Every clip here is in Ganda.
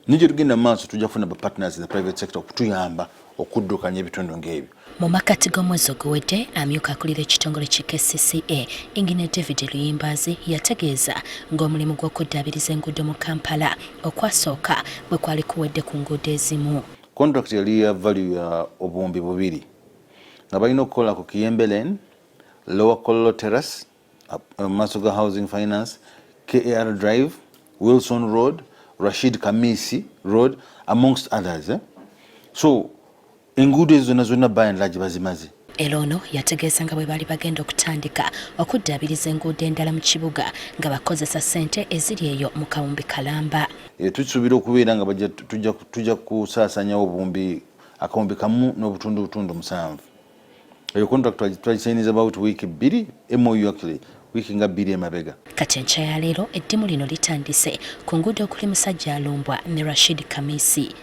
Naye gye tugenda mu maaso tujja kufuna ba partners in the private sector okutuyamba okuddukanya ebitundu ng'ebyo. Mu makkati g'omwezi oguwedde, amyuka akulira ekitongole ki KCCA, Engineer David Luyimbazi yategeeza ng'omulimu gw'okuddaabiriza enguudo mu Kampala okwasooka bwe kwali kuwedde ku nguudo ezimu. Contract yali ya value ya 2000 nga balina okukola ku Kiyembe Lane, Lower Kololo Terrace, mu maaso ga Housing Finance, KAR Drive, Wilson Road, Rashid Kamisi Road amongst others, eh? So enguudo ezo zonna zonna by and large bazimaze. Era ono yategeeza nga bwe baali bagenda okutandika okuddaabiriza enguudo endala mu kibuga nga bakozesa ssente eziri eyo mu kawumbi kalamba. Tusuubira okubeera nga tujja kusaasanyawo akawumbi kamu n'obutundu butundu 7. Eyo contract twagisayiniza about wiiki 2, MOU actually wiiki nga 2 emabega. Kati enkya ya leero eddimu lino litandise ku nguudo okuli Musajja Alumbwa ne Rashid Kamisi.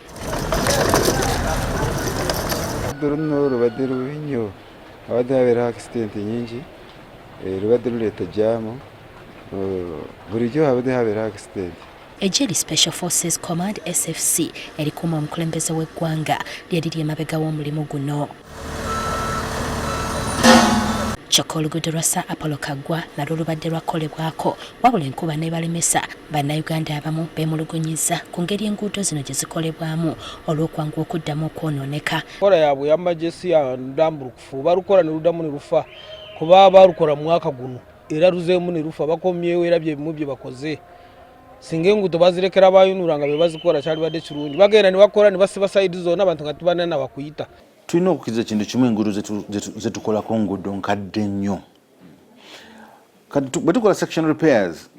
Luno lubadde lubi nnyo, abadde habeeraho accident nyingi, lubadde luleeta jaamu, bulijjo habadde habeeraho accident. Eggye li Special Forces Command SFC erikuuma omukulembeze w'eggwanga lye liri emabega w'omulimu guno. Kyokka oluguudo lwa Sir Apollo Kaggwa nalwo lubadde lwakolebwako wabula enkuba n'ebalemesa. Bannayuganda abamu beemulugunyizza ku ngeri enguudo zino gye zikolebwamu olw'okwanguwa okuddamu okwonooneka. Enkola yaabwe ey'amagye si ya ndambulukufu, balukola ne luddamu ne lufa kuba baalukola mu mwaka guno era luzeemu ne lufa, bakomyewo era bye bimu bye bakoze. Singa enguudo bazirekera abayunula nga be bazikola kyalibadde kirungi, bagenda ne bakola ne basiba sayidi zonna abantu nga tibanana bakuyita. Tulina okukkiriza ekintu kimu, enguudo zetukolako nguudo nkadde nnyo. Kati bwe tukola section repairs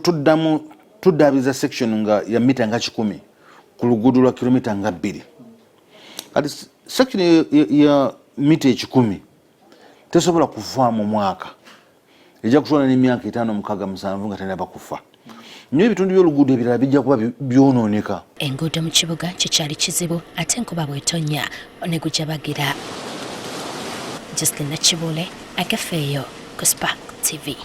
tuddamu tuddaabiriza section nga ya mita nga 100 ku luguudo lwa kilomita nga 2. Kati section ya mita 100 tesobola kufa mu mwaka, ejja kutwala n'emyaka 5, 6, 7 nga tennaba kufa. Nnyo ebitundu by'oluguudo ebirala bijja kuba byonooneka. Enguudo mu kibuga kikyali kizibu ate enkuba bw'etonnya ne gujabagira. Jocelyn Nakibuule, Agafeeyo ku Spark TV.